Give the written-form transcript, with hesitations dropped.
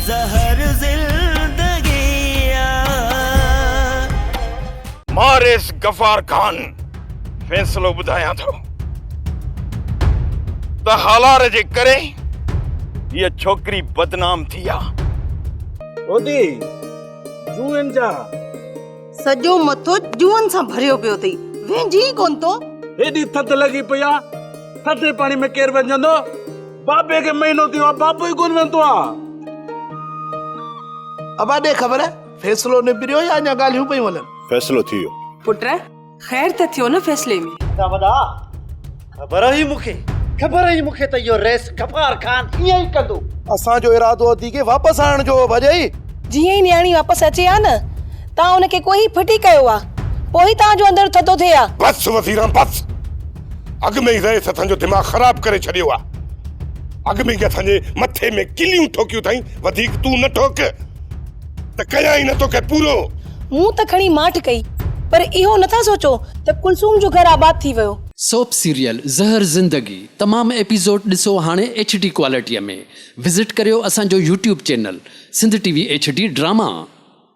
زهر زندگي آ. مان رئيس غفار خان فيصلو ٻڌايان ٿو ته هالار جي ڪري هيء ڇوڪري بدنام ٿي آ. ادي، جوئن جا. سڄو مٿو جوئن سان ڀريو پيو اٿئي، وهنجين ئي ڪونه ٿو. هيڏي ٿڌ لڳي پئي آ، ٿڌي پاڻي ۾ ڪير وهنجندو؟ بابي کي مهينو ٿيو آ، بابو ئي ڪونه وهنتو آ. ابا ڏي خبر، فيصلو نبريو يا اڃا ڳالهيون پيون هلن؟ فيصلو ٿي ويو. پٽ، خير ته ٿيو نه فيصلي ۾. ادا وڏا، خبر هئي مون کي، خبر هئي مون کي ته اهو رئيس غفار خان ائين ئي ڪندو. اسان جو ارادو ادي کي واپس آڻڻ جو هو ڀڄئي. جيئن ئي نياڻي واپس اچي ها نه، توهان ان کي ڪوهي ڦٽي ڪيو ها، پوء ئي توهان جو اندر ٿڌو ٿئي ها. بس وزيران بس، اڳ ۾ ئي رئيس اسان جو دماغ خراب ڪري ڇڏيو آ. اڳ ۾ ئي اسان جي مٿي ۾ ڪليون ٺوڪيون اٿائين، وڌيڪ تون نه ٺوڪ ته ڪيان ئي نه توکي پورو. مون ته کڻي ماٺ ڪئي، پر اهو نٿا سوچو ته ڪلثوم جو گهر آباد ٿي ويو. سوپ سيريل زهر زندگي تمام ايپيسوڊ ڏسو هاڻي ايڇ ڊي ڪوالٽي ۾ وزٽ ڪريو اسان جو YouTube channel Sindh T V H D drama.